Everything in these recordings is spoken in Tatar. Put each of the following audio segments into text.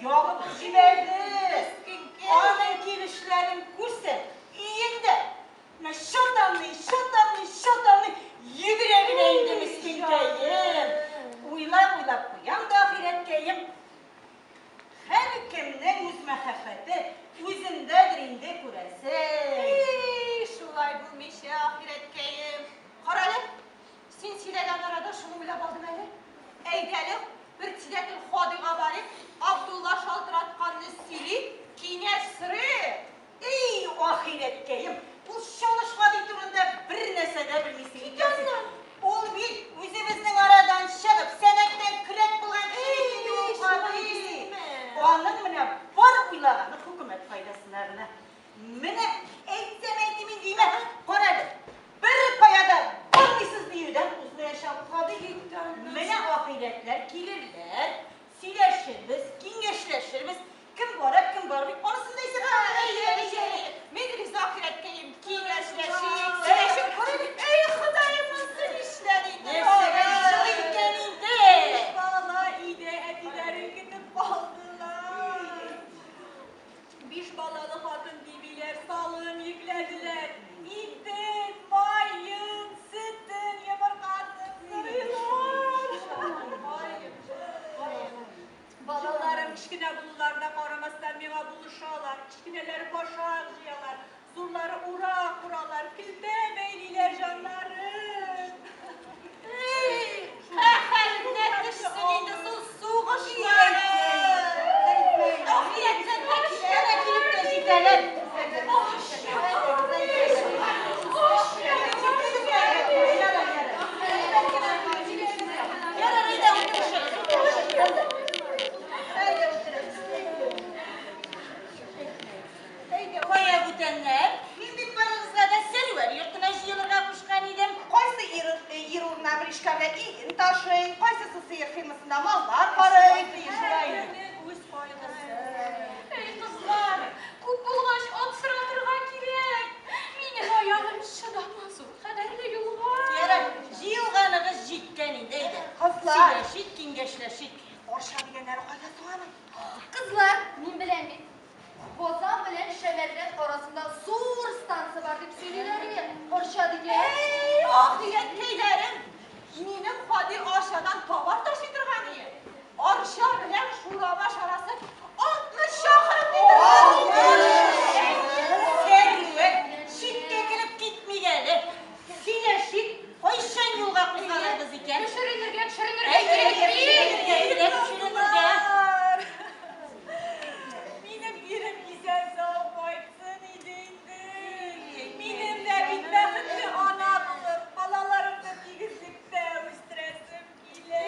ягып җибәрде. Аның килешләрен күрсәң, өендә менә чатанлый, чатанлый, чатанлый йөгерә генә инде мескенкәем. Уйлап-уйлап куям да ахирәткәем. Һәркемнең үз мәхәббәте үзендәдер инде, күрәсең. Эй, шулай булмыйча, ахирәткәем. Карале, син сөйләгән арада шуны уйлап алдым әле. Әйдә әле, председатель Һадига барыйк, Абдулла шалтыратканны сөйли, киңәш сорыйк. Эй, ахирәткәем, ул Чалыш Һади турында бер нәрсә дә белмисең икәнсең. Ул бит үзебезнең арадан чыгып, сәнәктән көрәк булган кеше бит инде ул Һади. Аның менә бар уйлаганы хөкүмәт файдасына гына. Менә әйтсәм әйтим инде, имә, кара әле, бер кая да бармыйсыз диюдән узмаячак Һади. Менә ахирәтләр килерләр, сөйләшербез, киңәшләшербез. Кем бара, кем бармый, анысын да исәпләп Әйе, әйе, мин риза, ахирәткәем, киңәшләшик, сөйләшик. Эй, Ходаем, монысы нишләр инде? Нәрсәгә җылый икән инде? Биш бала өйдә әтиләрен көтеп калдылар. Биш балалы хатын димиләр, салым йөкләделәр. Итен, маен, сөтен, йомыркасын сорыйлар. Балаларым кечкенә булуларына карамастан миңа булышалар. Кечкенәләре башак җыялар, зурлары урак уралар, көлтә бәйлиләр, җаннарым. Эй, каһәренә төшсен инде шул сугышлары. Ахирәтләр әнә килеп тә җитәләр. Ярар, әйдә утырышыгыз, утырышыгыз. Әйдә утырыгыз. Кая бүтәннәр? Мин бит барыгызга да Сәрвәр йортына җыелырга кушкан идем. Кайсы ир, ир урынына бричка белән иген ташый, кайсысы сыер фермасында маллар карый. Һәркемнең үз кайгысы. Эй, кызлар, күп булгач ат соратырга кирәк. Минем аягым чыдамас ул кадәрле юлга. Ярар, җыелганыгыз җиткән инде, әйдә. Кызлар. Сөйләшик, киңәшләшик. Арча дигәннәре кайда соң аның? Кызлар, мин беләм бит. Казан белән Шәмәрдән арасында зур станция бар дип сөйлиләр иде. Арча дигән. Эй, ахирәткәйләрем, минем Һади Арчадан товар ташый торган иде. Арча белән Шурабаш арасы 60 чакрым ди торган. Сәрвәр, читкә кереп китмик әле. Сөйләшик, кайчан юлга кузгалырбыз икән? Төшеренергә, төшеренергә Әйдә, кирәк бит. төшеренергә, кирәк, төшеренергә. Минем ирем исән-сау кайтсын иде инде. Минем дә бит бәхетле ана булып, балаларымны тигезлектә үстерәсем килә.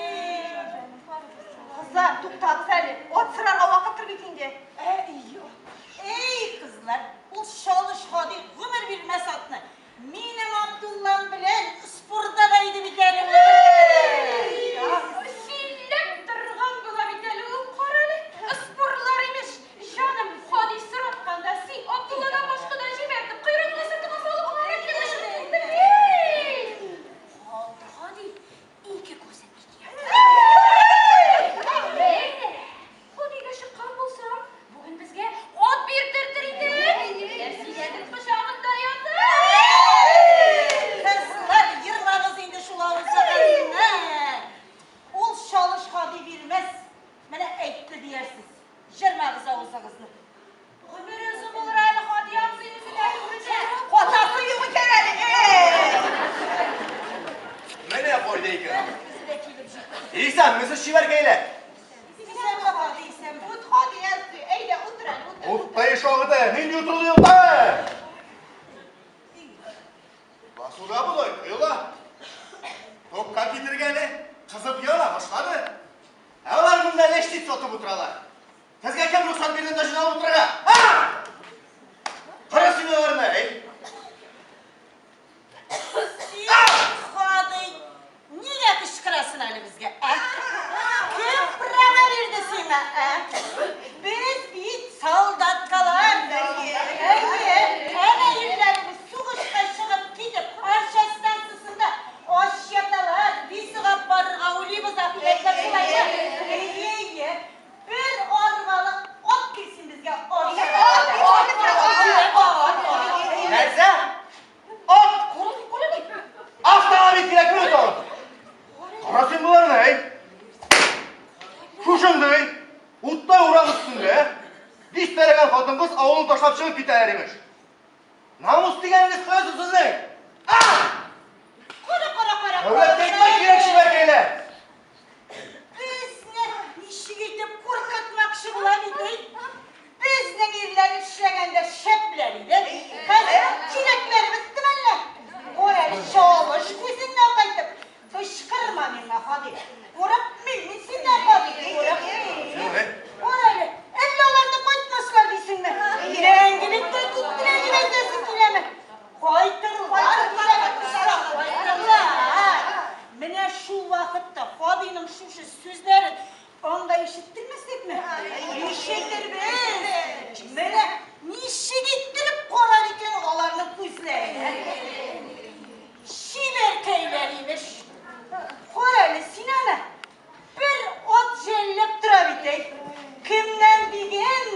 Кызлар, туктагыз әле. Ат сорарга вакыттыр бит инде. Эй, кызлар, ул Чалыш Һади гомер бирмәс атны. Минем Абдуллам белән спорда да иде бит әле ул. Сөйләп торган була бит әле ул, карале. Спорлар имеш. Җаным, Һади соратканда син Абдулладан башка да җибәрдек. Койрыкны сыртыңа салып рәтле төшеп бит. Калды Һади, ике күзен ике якта. Әйдә, Һадига чыккан булсам, бүген безгә ат бирдертер иде. Рәмзиянең кочагында ятып. Кызлар, ермагыз инде шул авызыгызны. Ул Чалыш Һади бирмәс. Менә әйтте диярсез. Җырмагыз авызыгызны. Гомере озын булыр әле Һади абзый үзе дә күренә. Катасы юк икән әле. Эй! Менә кайда икән алар. Үзе дә килеп җитте. Исәнмесез, чибәркәйләр. Исәнме, Һади, исәнме. Ут Һади абзый, әйдә утыр әле, утыр. Уттай шагыды, нинди утырды юлда? Басуда болай коела. Токка китергәне кызып яна башлады. Ә алар монда ләчтит сатып утыралар. Сезгә кем рөхсәт бирде монда җыйналып утырырга? А! Кара син аларны, эй! Син, Һади, нигә кычкырасың әле безгә, ә? Кем права бирде сиңа, ә? Без бит солдаткалар. Әйе, әнә ирләребез сугышка чыгып китеп, Арча станциясендә ач яталар, лесога барырга уйлыйбыз, ахирәтләр, шулаймы? Әйе, әйе. Бер арбалы авылын ташлап чыгып китәләр, имеш. Намус дигәнегез кая соң сезнең? А! Кара, кара, кара. Дәүләткә икмәк кирәк, чибәркәйләр! Безне ничек итеп куркытмакчы була бит, әй? Безнең ирләр эшләгәндә шәпләр иде. Хәзер кирәкләре бетте мәллә? Кара әле, чалыш күзеңне акайтып. Кычкырма миңа, Һади. Курыкмыйм мин синнән, Һади. Курыкмыйм. Кара әле, әллә аларны кайтмаслар дисеңме? Мәңгелеккә киттеләр дип әйтәсең киләме? Кайтырлар, кайтырлар. Менә шул вакытта Һадиның шушы сүзләрен анда ишеттермәсәкме? Ишетербез. Менә ничек иттереп карар икән ул аларның күзләренә? Чибәркәйләр, имеш. Кара әле син аны. Бер ат жәлләп тора бит, әй. Кемнән диген,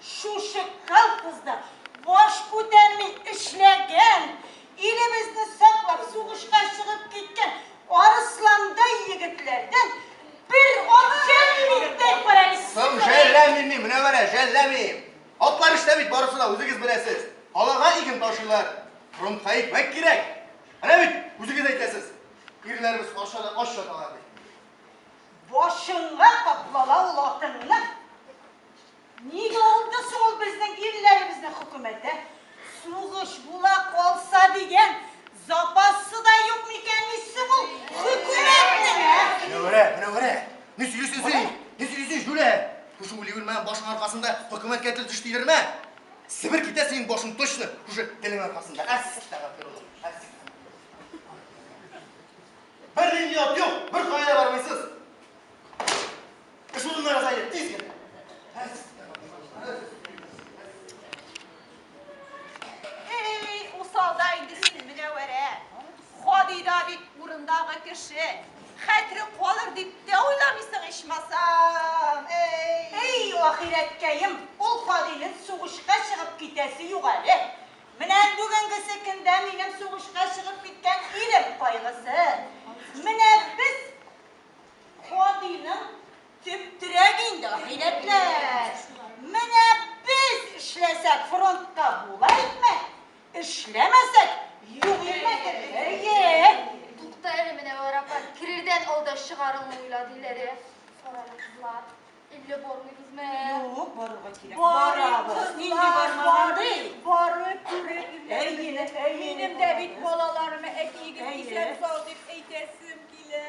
шушы колхозда баш күтәрми эшләгән, илебезне саклап сугышка чыгып киткән арысландай егетләрдән бер ат жәлли бит, әй, кара әле. Соң жәлләмим мин, Мөнәвәрә, жәлләмим. Атлар эштә бит барысы да, үзегез беләсез. Аларга иген ташыйлар. Фронтка икмәк кирәк. Әнә бит, үзегез әйтәсез. Ирләребез Арчада ач яталар дип. Башыңа каплала ул атыңны. Нигә алды соң ул безнең ирләребезне хөкүмәт, ә? Сугыш була калса дигән запасы да юк микәнни соң ул хөкүмәтнең, ә? Мөнәвәрә, Мөнәвәрә, ни сөйлисең син? Ни сөйлисең, җүләр? Шушы үле үлмәгән башың аркасында хөкүмәткә тел төш тидермә. Себер китә синең башың точно шушы телең аркасында. Әстәгъфирулла. Әстәгъфирулла. Бер нинди ат юк, бер кая да бармыйсыз. Эш урыннары азайды, тиз генә. Эй, усал да инде син, Мөнәвәрә. Һади да бит урындагы кеше. Хәтере калыр дип тә уйламыйсың ичмасам. Эй! Эй, ахирәткәем, ул Һадинең сугышка чыгып китәсе юк әле. Менә бүгенгесе көндә минем сугышка чыгып киткән ирем кайгысы. Менә без Һадиның төп терәге инде, ахирәтләр. Менә без эшләсәк, фронтка була икмәк, эшләмәсәк, юк икмәк. Әйе. Тукта әле, Мөнәвәрә апа, керердән алда чыгарыңны уйла, диләр. Кара әле, кызлар, әллә бармыйбызмы? Юк, барырга кирәк. Барыйк, Барабыз. кызлар, Нинди бармаган ди? барып күреп, Әйе, әйе. Минем дә бит балаларыма әтиегез Әйе. исән сау дип әйтәсем килә.